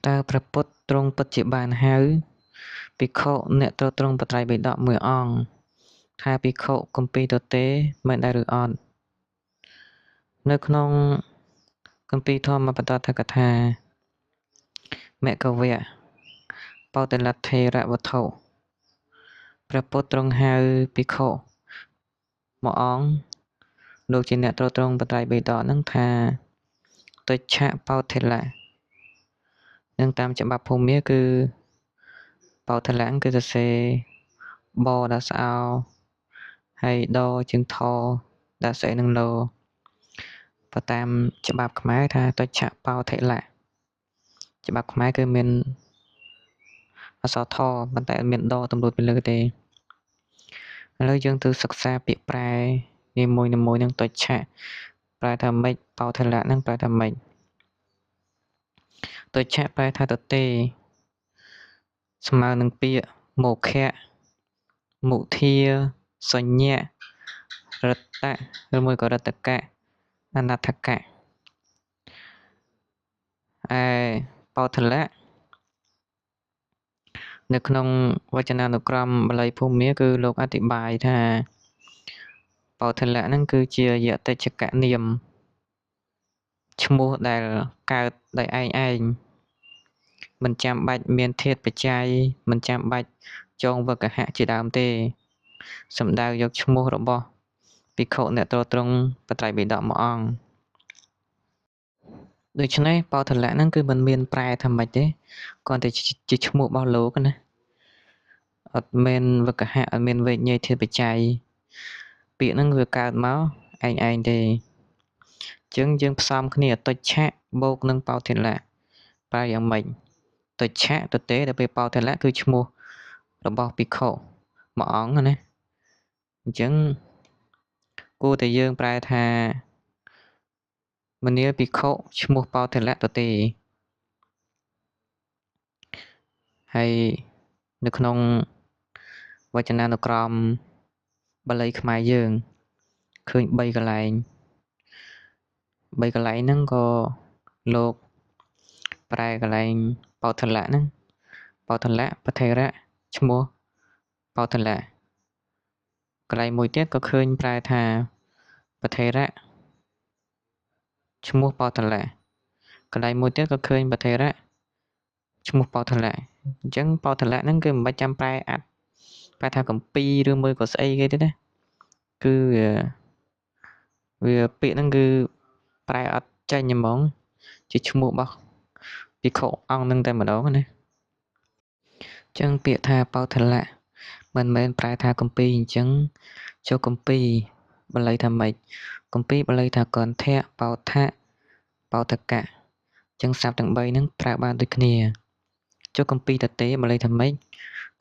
តើព្រះពុទ្ធទ្រង់ពិតជាបានហៅភិក្ខុអ្នកទ្រទ្រង់ព្រះត្រៃបិដកមួយអង្គថាភិក្ខុគម្ពីរទទេមែនដែរឬអត់នៅក្នុងគម្ពីរធម្មបតថកថាមគ្គវៈបោតលថេរវត្ថុព្រះពុទ្ធទ្រង់ហៅភិក្ខុមួយអង្គលោកជាអ្នកទ្រទ្រង់ព្រះត្រៃបិដកហ្នឹងថាទុច្ឆបោធិលៈនឹងតាមច្បាប់ភូមិគឺបោធិលៈគឺសរសេរបដាក់ស្អោហើយដជាងថដាក់ស្អីនឹងលោបើតាមច្បាប់ខ្មែរថាទុច្ឆបោធិលៈច្បាប់ខ្មែរគឺមានអក្សរថប៉ុន្តែអត់មានដតម្រួតពីលើទេឥឡូវយើងទៅសិក្សាពាក្យប្រែនីមួយៗនឹងទុច្ឆៈប្រែថាម៉េចបោធិលៈនឹងប្រែថាម៉េចទុច្ឆៈប្រែថាទទេស្មើនឹងពាក្យមោខៈមុធាសញ្ញៈរតៈឬមួយក៏រតកៈអនត្ថកៈឯបោធិលៈនៅក្នុងវចនានុក្រមបាលីភូមិគឺលោកអធិប្បាយថាបោធិលៈហ្នឹងគឺជាយតិចកនាមឈ្មោះដែលកើតដោយឯងមិនចាំបាច់មានធាតុបច្ច័យមិនចាំបាច់ចងវកហៈជាដើមទេសំដៅយកឈ្មោះរបស់ភិក្ខុអ្នកទ្រទ្រង់ព្រះត្រៃបិដកមួយអង្គដូច្នេះបោធិលៈហ្នឹងគឺមិនមានប្រែថាម៉េចទេគ្រាន់តែជាឈ្មោះរបស់លោកណាអត់មានវកហៈអត់មានវេជ្ញធាតុបច្ច័យពាក្យហ្នឹងវាកើតមកឯងទេអញ្ចឹងយើងផ្សំគ្នាទុច្ឆៈបូកនឹងបោធិលៈប្រែយ៉ាងម៉េចទុច្ឆៈទទេដល់ពេលបោធិលៈគឺឈ្មោះរបស់ភិក្ខុមួយអង្គណាអញ្ចឹងគួរតែយើងប្រែថាមនាលភិក្ខុឈ្មោះបោធិលៈទទេហើយនៅក្នុងវចនានុក្រមបាលីខ្មែរយើងឃើញ3កន្លែង3កន្លែងហ្នឹងក៏លោកប្រែកន្លែងបោធិលៈហ្នឹងបោធិលៈបថេរៈឈ្មោះបោធិលៈកន្លែងមួយទៀតក៏ឃើញប្រែថាបថេរៈឈ្មោះបោធិលៈកន្លែងមួយទៀតក៏ឃើញបថេរៈឈ្មោះបោធិលៈអញ្ចឹងបោធិលៈហ្នឹងគឺមិនបាច់ចាំប្រែអត្ថប្រែថាកម្ពីឬមួយក៏ស្អីគេទេណាគឺវាពាក្យហ្នឹងគឺប្រែអត់ចេញហ្មងជាឈ្មោះរបស់ភិក្ខុអង្គនឹងតែម្ដងណាអញ្ចឹងពាក្យថាបោធិលៈមិនមែនប្រែថាកម្ពីអញ្ចឹងចូលកម្ពីបាលីថាម៉េចកម្ពីបាលីថាកន្ធៈបោធៈបោធកៈអញ្ចឹងស័ព្ទទាំង3ហ្នឹងប្រើបានដូចគ្នាចូលកម្ពីតទេបាលីថាម៉េច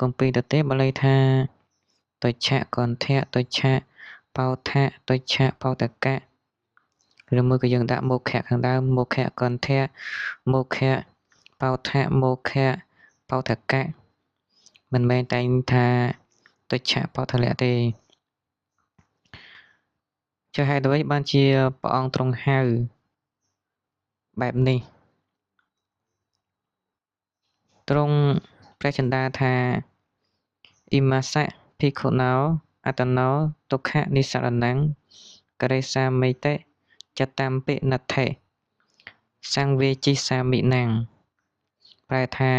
កម្ពីតទេបាលីថាទុច្ឆៈកន្ធៈទុច្ឆៈបោធៈទុច្ឆៈបោធកៈឬមួយក៏យើងដាក់មោខៈខាងដើមមោខៈកន្ធៈមោខៈបោធៈមោខៈបោធកៈមិនមែនតែងថាទុច្ឆៈបោធិលៈទេចុះហេតុអ្វីបានជាព្រះអង្គទ្រង់ហៅបែបនេះទ្រង់ព្រះចិន្តាថាអ៊ីមាសៈភិក្ខុណោអតណោទុក្ខនិសរណੰករិសាមិតិចតំពិណដ្ឋិសង្វេជិសាមិណੰប្រែថា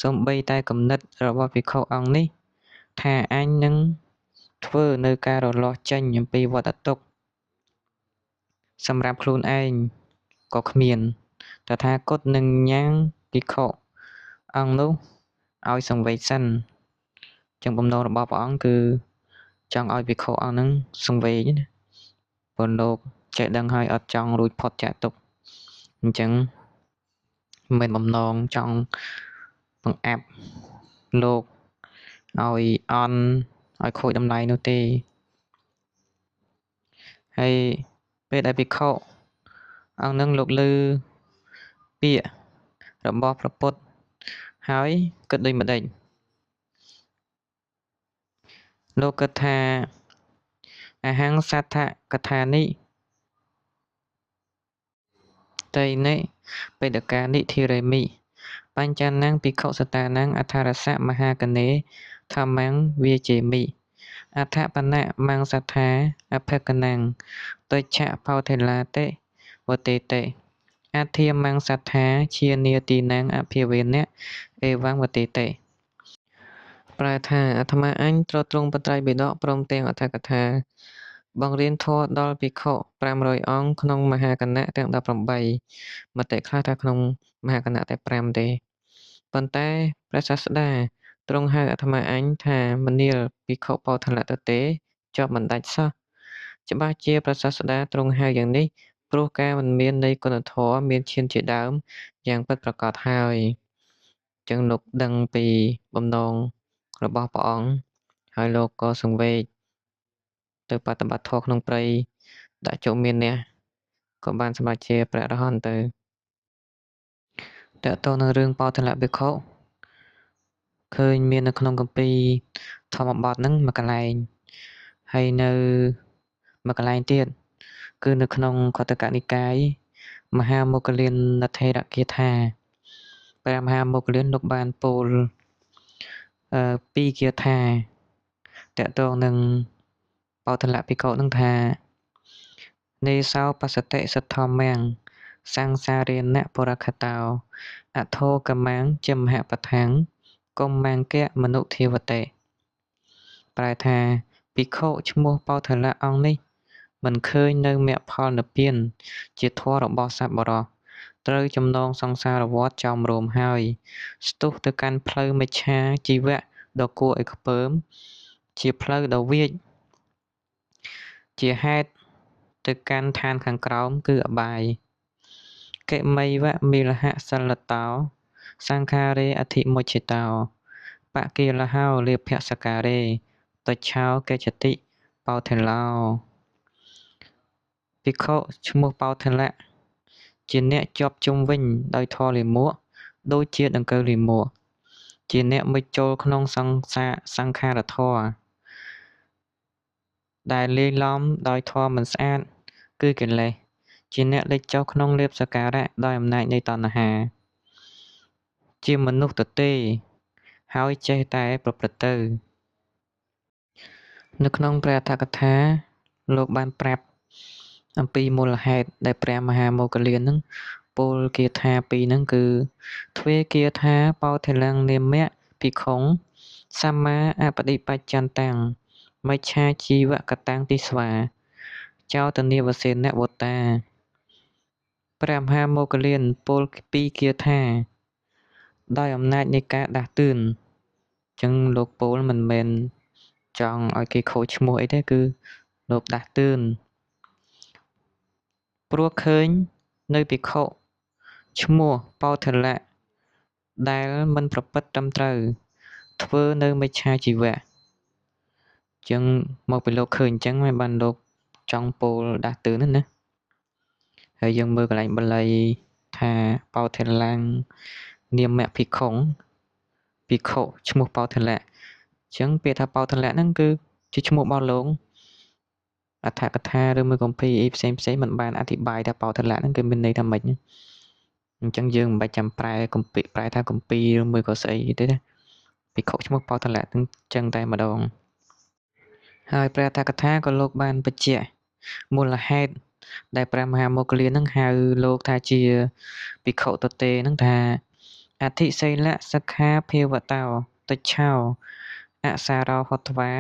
សូម្បីតែគំនិតរបស់ភិក្ខុអង្គនេះថាអញនឹងធ្វើនៅការរលាស់ចេញអំពីវដ្តទុក្ខសម្រាប់ខ្លួនឯងក៏គ្មានតថាគតនឹងញ៉ាំងភិក្ខុអង្គនោះឲ្យសង្វេគសិនចឹងបំណងរបស់ព្រះអង្គគឺចង់ឲ្យភិក្ខុអង្គហ្នឹងសង្វេគណាព្រោះលោកចេះដឹងហើយអត់ចង់រួចផុតចាកទុក្ខអញ្ចឹងមិនបំណងចង់បង្អាប់លោកឲ្យអន់ឲ្យខូចតម្លៃនោះទេហើយពេលដែលភិក្ខុអង្គនឹងលោកឮពាក្យរបស់ព្រះពុទ្ធហើយគិតដូចម្ដេចលោកគិតថាអហង្សដ្ឋកថានិតៃនិបេដកានិធិរេមិ បញ្ចានំភិក្ខុសតានំអដ្ឋរសៈមហាគណេធម្មំវាចេមិអដ្ឋបណៈមង្សថាអភគណំទុច្ឆបោធិលាតិវតេតិអធិមង្សថាជានាទីនំអភិវេនៈអេវੰវតេតិប្រែថាអាត្មាអញទ្រទ្រង់បត្រៃបិដកព្រមទាំងអត្ថកថាបង្រៀនធម៌ដល់ភិក្ខុ500អង្គក្នុងមហាគណៈទាំង18មតិខ្លះថាក្នុងមហាគណៈតែ5ទេប៉ុន្តែព្រះសាស្តាទ្រង់ហៅអាត្មាអញថាមនាលភិក្ខុបោធលៈទទេជាប់មិនដាច់សោះច្បាស់ជាព្រះសាស្តាទ្រង់ហៅយ៉ាងនេះព្រោះការមិនមាននៃគុណធម៌មានឈានជាដើមយ៉ាងពិតប្រាកដហើយចឹងលោកដឹងពីបំណងរបស់ព្រះអង្គហើយលោកក៏សង្វេគទៅបប្រតិបត្តិធម៌ក្នុងព្រៃដាក់ជោគមានអ្នកក៏បានសម្រេចជាព្រះអរហន្តទៅតើតើនឹងរឿងបោធលៈភិក្ខុឃើញមាននៅក្នុងគម្ពីរធម្មបទហ្នឹងមួយកន្លែងហើយនៅមួយកន្លែងទៀតគឺនៅក្នុងខុទ្ទកនិកាយមហាមោគលានថេរគាថាព្រះមហាមោគលានលោកបានពោលពីរគាថាតកតងនឹងបោធលៈភិក្ខុនឹងថានេសោបសតិសទ្ធម្មំសង្សារេនៈបរខតោអធោកមាំងជាមហបថាំងកុមង្គៈមនុធាវតិប្រែថាភិក្ខុឈ្មោះបោធលៈអង្គនេះមិនឃើញនៅមគ្គផលនិព្វានជាធម៌របស់សប្បុរសត្រូវចំណងសង្សារវដ្តចោមរោមហើយស្ទុះទៅកាន់ផ្លូវមិច្ឆាជីវៈដ៏គួរឲ្យខ្ពើមជាផ្លូវដ៏វាចជាហេតុទៅកាន់ឋានខាងក្រោមគឺអបាយកិមីវមិលហសិលតោសង្ខារេអធិមុច្ឆិតោបកិលហោលាភសការេតុច្ឆោកេចតិបោធិឡោភិក្ខុឈ្មោះបោធលៈជាអ្នកជាប់ជុំវិញដោយធម៌លាមកដូចជាដង្កូវលាមកជាអ្នកមុជចូលក្នុងសង្សារសង្ខារធម៌ដែលលាយឡំដោយធម៌មិនស្អាតគឺកិលេសជាអ្នកលិចចុះក្នុងលាភសក្ការៈដោយអំណាចនៃតណ្ហាជាមនុស្សទទេហើយចេះតែប្រព្រឹត្តទៅនៅក្នុងព្រះអត្ថកថាលោកបានប្រាប់អំពីមូលហេតុដែលព្រះមហាមោគលាននឹងពោលគាថាពីរហ្នឹងគឺទ្វេគាថាបោធិលំនាមៈភិក្ខុងសម្មាអបដិបច្ចន្តាំងមិច្ឆាជីវកតាំងទិស្វាចោតនាវសេនវតាព្រះមហាមោគលានពោលពីរគាថាដោយអំណាចនៃការដាស់តឿនចឹងលោកពោលមិនមែនចង់ឲ្យគេខូចឈ្មោះអីទេគឺលោកដាស់តឿនព្រោះឃើញនៅភិក្ខុឈ្មោះបោធលៈដែលមិនប្រព្រឹត្តត្រឹមត្រូវធ្វើនៅមិច្ឆាជីវៈចឹងមកពីលោកឃើញអញ្ចឹងហើយបានលោកចង់ពោលដាស់តឿនណាហើយយើងមើលកន្លែងបាលីថាបោធិលំនាមភិក្ខុងភិក្ខុឈ្មោះបោធលៈអញ្ចឹងពាក្យថាបោធលៈហ្នឹងគឺជាឈ្មោះរបស់លោកអត្ថកថាឬមួយគម្ពីរអីផ្សេងផ្សេងមិនបានអធិប្បាយថាបោធលៈហ្នឹងគឺមានន័យថាម៉េចអញ្ចឹងយើងមិនបាច់ចាំប្រែគម្ពីរប្រែថាគម្ពីរឬមួយក៏ស្អីទេណាភិក្ខុឈ្មោះបោធលៈហ្នឹងចឹងតែម្ដងហើយព្រះអត្ថកថាក៏លោកបានបញ្ជាក់មូលហេតុដែលព្រះមហាមោគលានហ្នឹងហៅលោកថាជាភិក្ខុទទេហ្នឹងថាអធិសីលសិក្ខាភាវតោទុច្ឆោអសារោហត្វា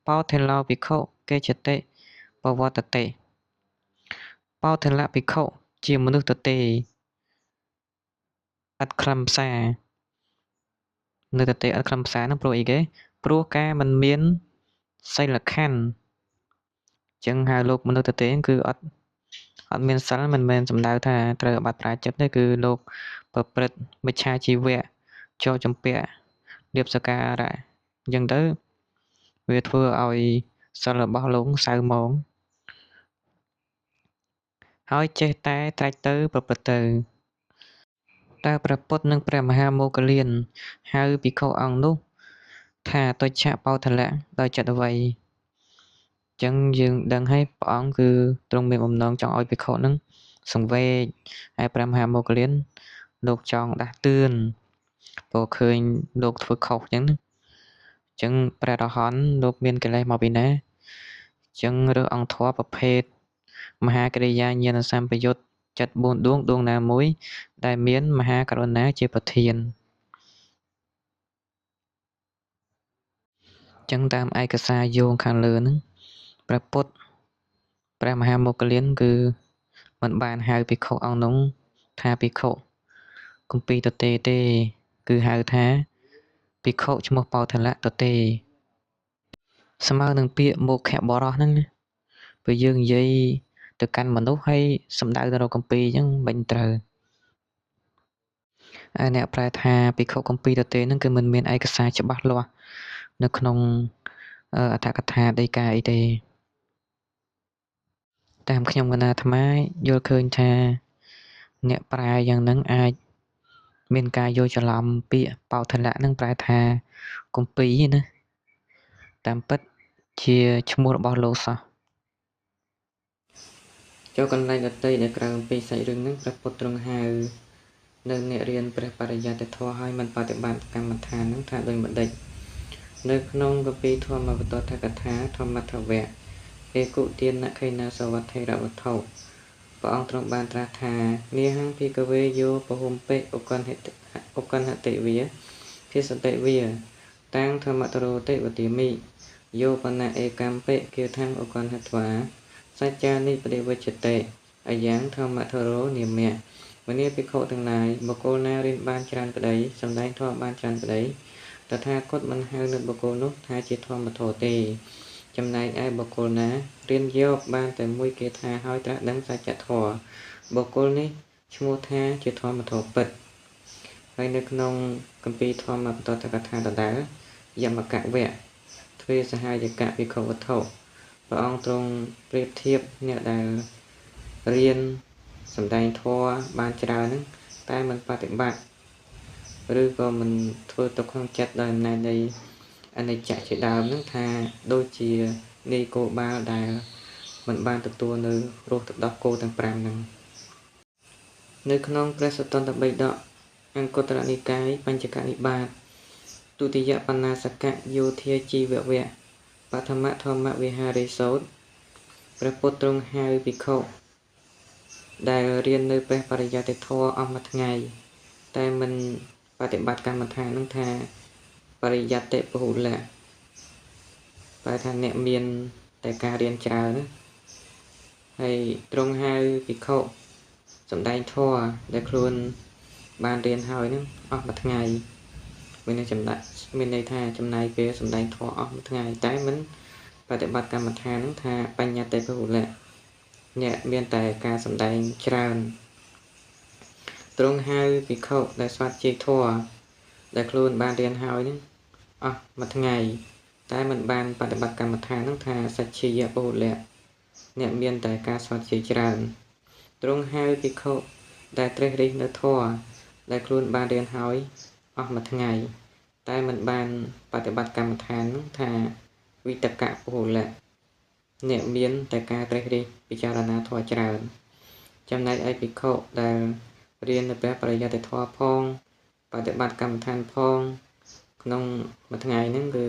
បោធិឡោភិក្ខុកេចតិបវត្តតិបោធិលភិក្ខុជាមនុស្សទទេឥតខ្លឹមសារនៅទទេឥតខ្លឹមសារហ្នឹងព្រោះអីគេព្រោះការមិនមានសីលខណ្ឌចឹងហៅលោកមនុស្សទទេគឺអត់មានសិលមិនមែនសំដៅថាត្រូវអាបត្តិប្រាជិតទេគឺលោកប្រព្រឹត្តមិច្ឆាជីវៈចូលចម្ពាក់លាភសក្ការៈអញ្ចឹងទៅវាធ្វើឲ្យសិលរបស់លោកសៅហ្មងហើយចេះតែត្រាច់ទៅប្រព្រឹត្តទៅតើព្រះពុទ្ធនិងព្រះមហាមោគលានហៅភិក្ខុអង្គនោះថាទុច្ឆបោធលៈដោយចិត្តអ្វីចឹងយើងដឹងហើយព្រះអង្គគឺទ្រង់មានបំណងចង់ឲ្យភិក្ខុនឹងសង្វេគហើយព្រះមហាមោគលានលោកចង់ដាស់តឿន ព្រោះឃើញលោកធ្វើខុសអញ្ចឹងណាអញ្ចឹងព្រះអរហន្តលោកមានកិលេសមកពីណាអញ្ចឹងរើសអង្គធម៌ប្រភេទមហាកិរិយាញាណសម្បយុទ្ធចិត្ត4ដួងដួងណាមួយដែលមានមហាករុណាជាប្រធានចឹងតាមឯកសារយោងខាងលើហ្នឹងព្រះពុទ្ធព្រះមហាមោគលានគឺមិនបានហៅភិក្ខុអង្គនោះថាភិក្ខុគម្ពីរទទេទេគឺហៅថាភិក្ខុឈ្មោះបោធលៈទទេស្មើនឹងពាក្យមោខបុរសហ្នឹងណាពេលយើងនិយាយទៅកាន់មនុស្សហើយសំដៅទៅរកគម្ពីរអញ្ចឹងមិនត្រូវឯអ្នកប្រែថាភិក្ខុគម្ពីរទទេហ្នឹងគឺមិនមានឯកសារច្បាស់លាស់នៅក្នុងអត្ថកថាដីកាអីទេតាមខ្ញុំកណាអាត្មាយល់ឃើញថាអ្នកប្រែយ៉ាងហ្នឹងអាចមានការយល់ច្រឡំពាក្យបោធលៈហ្នឹងប្រែថាគម្ពីរណាតាមពិតជាឈ្មោះរបស់លោកសោះចូលកន្លែងដតីដែលក្រៅអំពីសាច់រឿងហ្នឹងព្រះពុទ្ធទ្រង់ហៅនៅអ្នករៀនព្រះបរិយត្តិធម៌ហើយមិនបប្រតិបត្តិកម្មដ្ឋានហ្នឹងថាដូចម្ដេចនៅក្នុងគម្ពីរធម្មវតថកថាធម្មថវៈអេគុទានខេណាសវត្ថិរវត្ថុព្រះអង្គទ្រង់បានត្រាស់ថានាហង្ភិក្ខវេយោពហុំបិឧកណ្ហឧកណ្ហតិវាភាសតិវាតាំងធម្មតរោតិវតិមិយោបណៈឯកម្មបិគាថាំងឧកណ្ហត្វាសច្ចានិបដិវិជ្ជតិអាយ៉ាងធម្មធរោនិមៈមនាភិក្ខុទាំងឡាយបុគ្គលណារៀនបានច្រើនប្តីសម្ដែងធម៌បានច្រើនប្តីតថាគតមិនហៅនៅបុគ្គលនោះថាជាធម្មធរទេចំណែកឯបុគ្គលណារៀនយកបានតែមួយគាថាហើយត្រាស់ដឹងសច្ចធម៌បុគ្គលនេះឈ្មោះថាជាធម្មធម៌ពិតហើយនៅក្នុងគម្ពីរធម្មបតតកថាដដែលយមកវៈទ្វេសហាយកៈភិក្ខុវត្ថុព្រះអង្គទ្រង់ប្រៀបធៀបអ្នកដែលរៀនសម្ដែងធម៌បានច្រើនហ្នឹងតែមិនបប្រតិបត្តិឬក៏មិនធ្វើទុកក្នុងចិត្តដោយអំណាចនៃអនិច្ចជាដើមហ្នឹងថាដូចជានាយគោបាលដែលមិនបានទទួលនៅរសទឹកដោះគោទាំង5ហ្នឹងនៅក្នុងព្រះសត្តន្តបិដកអង្គត្រនិកាយបញ្ចកនិបាតទុតិយបណ្ណាសកៈយោធាជីវវៈបឋមធម្មវិហារិសោតព្រះពុទ្ធទ្រង់ហៅភិក្ខុដែលរៀននៅព្រះបរិយត្តិធម៌អស់មួយថ្ងៃតែមិនបប្រតិបត្តិកម្មដ្ឋានហ្នឹងថាបរិយត្តិពហុលៈប្រែថាអ្នកមានតែការរៀនច្រើនណាហើយទ្រង់ហៅភិក្ខុសម្ដែងធម៌ដែលខ្លួនបានរៀនហើយហ្នឹងអស់មួយថ្ងៃមានន័យចំណាក់មានន័យថាចំណាយពេលសម្ដែងធម៌អស់មួយថ្ងៃតែមិនបប្រតិបត្តិកម្មដ្ឋានហ្នឹងថាបញ្ញត្តិពហុលៈអ្នកមានតែការសម្ដែងច្រើនទ្រង់ហៅភិក្ខុដែលស្វាត់ជាធម៌ដែលខ្លួនបានរៀនហើយហ្នឹងអស់មួយថ្ងៃតែមិនបានបប្រតិបត្តិកម្មដ្ឋានហ្នឹងថាសច្ឆិយពហុលៈអ្នកមានតែការស្វាត់ជាច្រើនទ្រង់ហៅភិក្ខុដែលត្រេះរិះនៅធម៌ដែលខ្លួនបានរៀនហើយអស់មួយថ្ងៃតែមិនបានបប្រតិបត្តិកម្មដ្ឋានហ្នឹងថាវិតកពហុលៈអ្នកមានតែការត្រេះរិះពិចារណាធម៌ច្រើនចំណែកឯភិក្ខុដែលរៀននៅព្រះបរិយត្តិធម៌ផងបប្រតិបត្តិកម្មដ្ឋានផងក្នុងមួយថ្ងៃហ្នឹងគឺ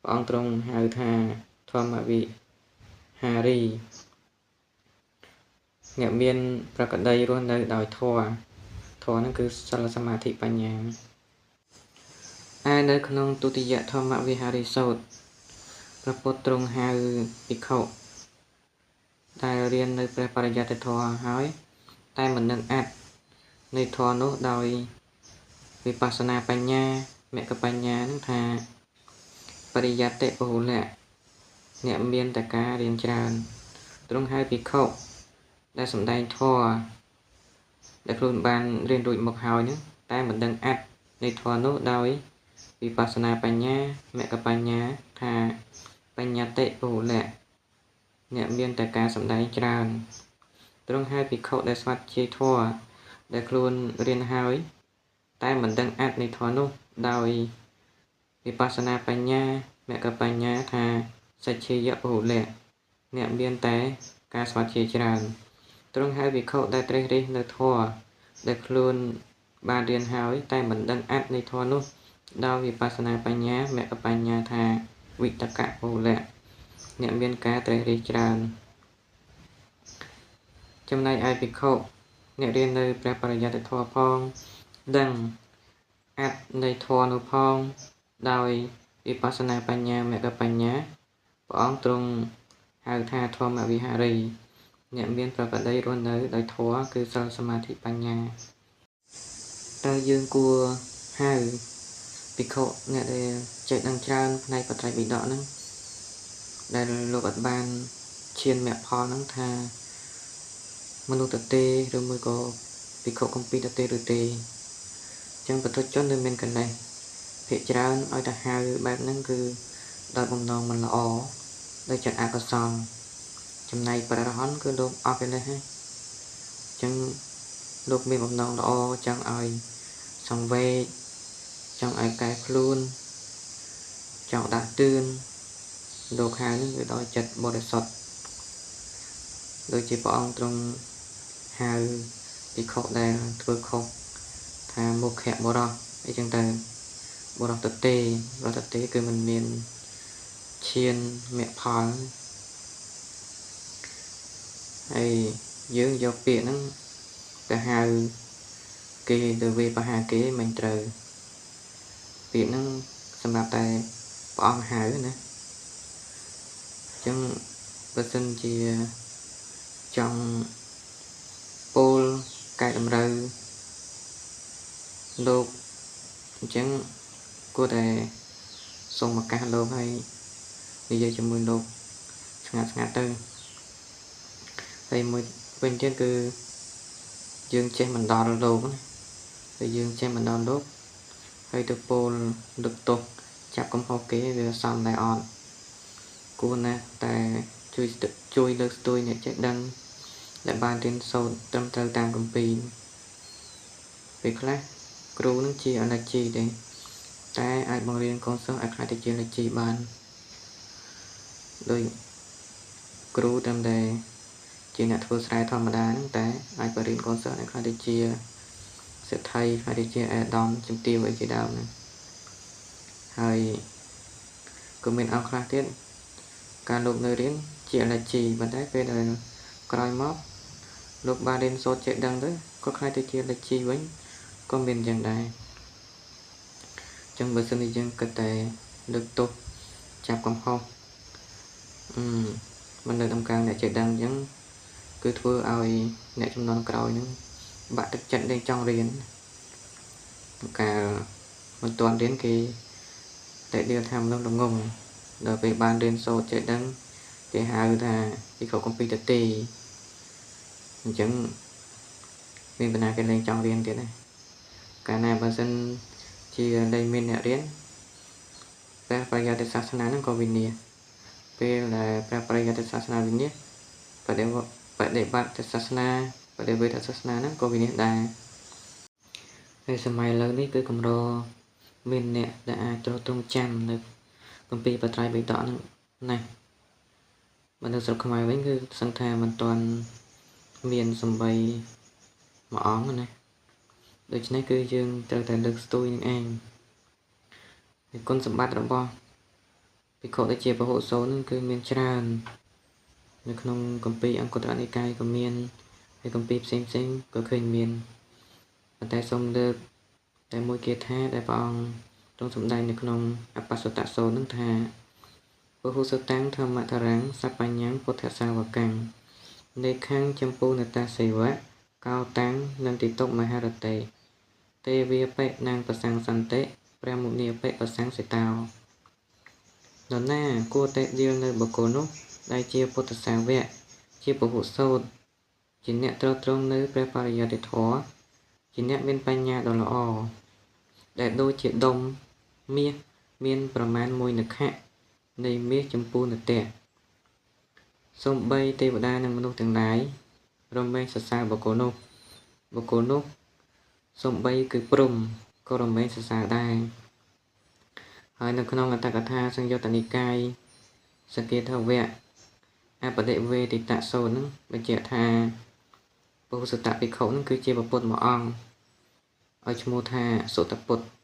ព្រះអង្គទ្រង់ហៅថាធម្មវិហារីអ្នកមានប្រកដីរស់នៅដោយធម៌ធម៌ហ្នឹងគឺសិលសមាធិបញ្ញាឯនៅក្នុងទុតិយធម្មវិហារិសោតព្រះពុទ្ធទ្រង់ហៅភិក្ខុដែលរៀននៅព្រះបរិយត្តិធម៌ហើយតែមិននឹងអត្ថនៃធម៌នោះដោយវិបស្សនាបញ្ញាមគ្គបញ្ញានឹងថាបរិយត្តិពហុលៈអ្នកមានតែការរៀនច្រើនទ្រង់ហៅភិក្ខុដែលសម្ដែងធម៌ដែលខ្លួនបានរៀនរួចមកហើយហ្នឹងតែមិនដឹងអត្ថនៃធម៌នោះដោយវិបស្សនាបញ្ញាមគ្គបញ្ញាថាបញ្ញត្តិពហុលៈអ្នកមានតែការសម្ដែងច្រើនទ្រង់ហៅភិក្ខុដែលស្វាត់ជាធម៌ដែលខ្លួនរៀនហើយតែមិនដឹងអត្ថនៃធម៌នោះដោយវិបស្សនាបញ្ញាមគ្គបញ្ញាថាសច្ឆិយពហុលៈអ្នកមានតែការស្វាត់ជាច្រើនទ្រង់ហៅភិក្ខុដែលត្រេះរិះនៅធម៌ដែលខ្លួន បានរៀនហើយតែមិនដឹងអត្ថនៃធម៌នោះដោយវិបស្សនាបញ្ញាមគ្គបញ្ញាថាវិតកពលៈអ្នកមានការត្រេះរិះច្រើនចំណែកឯភិក្ខុអ្នករៀននៅព្រះបរិយត្តិធម៌ផងដឹងអត្ថនៃធម៌នោះផងដោយវិបស្សនាបញ្ញាមគ្គបញ្ញាព្រះអង្គទ្រង់ហៅថាធម្មវិហារីអ្នកមានប្រក្រតីរស់នៅដោយធម៌គឺសិលសមាធិបញ្ញាតើយើងគួរហៅភិក្ខុអ្នកដែលចេះដឹងច្រើនផ្នែកបត្រៃបិដកហ្នឹងដែលលោកអត់បានឈានមគ្គផលហ្នឹងថាមនុស្សទទេឬមួយក៏ភិក្ខុគម្ពីរទទេឬទេអញ្ចឹងបុថុជននៅមានកលេសភាគច្រើនឲ្យតែហៅបែបហ្នឹងគឺដោយបំណងមិនល្អដោយចិត្តអកុសលចំណែកព្រះអរហន្តគឺលោកអស់កិលេសហើយអញ្ចឹងលោកមានបំណងល្អចង់ឲ្យសង្វេគចង់ឲ្យកែខ្លួនចង់ដាស់តឿនលោកហៅនឹងគឺដោយចិត្តបរិសុទ្ធដូចជាព្រះអង្គទ្រង់ហៅភិក្ខុដែលធ្វើខុសថាមុខៈបុរសអីចឹងទៅបុរសទទេបុរសទទេគឺមិនមានឈានមគ្គផលហើយយើងយកពាក្យហ្នឹងទៅហៅគេទៅវាបហាគេមិនត្រូវពាក្យហ្នឹងសម្រាប់តែព្រះអង្គហៅណាអញ្ចឹងបើសិនជាចង់ពោលកែតម្រូវលោកអញ្ចឹងគួរតែសូមឱកាសលោកហើយនិយាយជាមួយលោកស្ងាត់ៗទៅហើយមួយវិញទៀតគឺយើងចេះមិនដល់លោកណាហើយយើងចេះមិនដល់លោកហើយទៅពោលលើកទោសចាប់កំហុសគេវាសមដែរអត់គួរណាស់តែជួយលើកស្ទួយអ្នកចេះដឹងដែលបានរៀនសូត្រត្រឹមត្រូវតាមគម្ពីរពេលខ្លះគ្រូនឹងជាអលជីទេតែអាចបង្រៀនកូនសិស្សឲ្យខ្លាចទៅជាលជីបានដោយគ្រូត្រឹមតែជាអ្នកធ្វើស្រែធម្មតាហ្នឹងតែអាចបង្រៀនកូនសិស្សឲ្យខ្លាចទៅជាសេដ្ឋីខ្លាចទៅជាអាដាមជំទាវអីជាដើមហ្នឹងហើយក៏មានអង្គខ្លះទៀតការលោកនៅរៀនជាអលជីប៉ុន្តែពេលដែលក្រោយមកលោកបានរៀនសូត្រចេះដឹងទៅក៏ខ្លាចទៅជាលជីវិញក៏មានយ៉ាងដែរចឹងបើសិនជាយើងគិតតែលើកទោសចាប់កំហុសមិននៅដំកើងអ្នកចេះដឹងអញ្ចឹងគឺធ្វើឲ្យអ្នកចំនួនក្រោយហ្នឹងបាក់ទឹកចិត្តលែងចង់រៀនកាលមិនទាន់រៀនគេតែដៀលថាមនុស្សល្ងងដល់ពេលបានរៀនសូត្រចេះដឹងគេហៅថាភិក្ខុគម្ពីរទទេអញ្ចឹងមានបណ្ណាគេលែងចង់រៀនទៀតណាកាលណាបើសិនជាលែងមានអ្នករៀនព្រះបរិយត្តិសាសនាហ្នឹងក៏វិនាសពេលដែលព្រះបរិយត្តិសាសនាវិនាសបដិបត្តិសាសនាបដិវេទសាសនាហ្នឹងក៏វិនាសដែរហើយសម័យឥឡូវនេះគឺកម្រមានអ្នកដែលអាចទ្រទ្រង់ចាំនៅគម្ពីរបត្រៃបិដកហ្នឹងណាបើនៅស្រុកខ្មែរវិញគឺសឹងថាមិនទាន់មានសំបីមួយអង្គណាដូច្នេះគឺយើងត្រូវតែលើកស្ទួយនឹងឯងហើយគុណសម្បត្តិរបស់ភិក្ខុដែលជាពហុសូត្រនឹងគឺមានច្រើននៅក្នុងគម្ពីរអង្គុត្តរនិកាយក៏មានហើយគម្ពីរផ្សេងៗក៏ឃើញមានប៉ុន្តែសូមលើកតែមួយគាថាដែលព្រះអង្គទ្រង់សម្ដែងនៅក្នុងអបស្សតសូត្រនឹងថាពហុសតាំងធម្មថរាំងសបញ្ញំពុទ្ធសាវកាំងនៃខាងចម្ពោនតាសេវៈកោតាំងនន្ទិតុមហារតេទេវាបិនាងប្រសੰសន្តិព្រះមុនីបិប្រសੰសិតោនរណាគួរតែដៀលនៅបុគ្គលនោះដែលជាពុទ្ធសាវកជាពហុសូត្រជាអ្នកទ្រទ្រង់នៅព្រះបរិយត្តិធម៌ជាអ្នកមានបញ្ញាដ៏ល្អដែលដូចជាដុំមាសមានប្រមាណមួយនខៈនៃមាសចម្ពោះនតៈសូម្បីទេវតានិងមនុស្សទាំងឡាយរមែងសរសើរបុគ្គលនោះបុគ្គលនោះសូម្បីគឺព្រហ្មក៏រមែងសរសើរដែរហើយនៅក្នុងអត្ថកថាសង្យុត្តនិកាយសគាថវៈអបដិវេទិតសូត្រនឹងបញ្ជាក់ថាពហុសតភិក្ខុនឹងគឺជាពុទ្ធមួយអង្គ ឲ្យឈ្មោះថាសុតពុទ្ធ។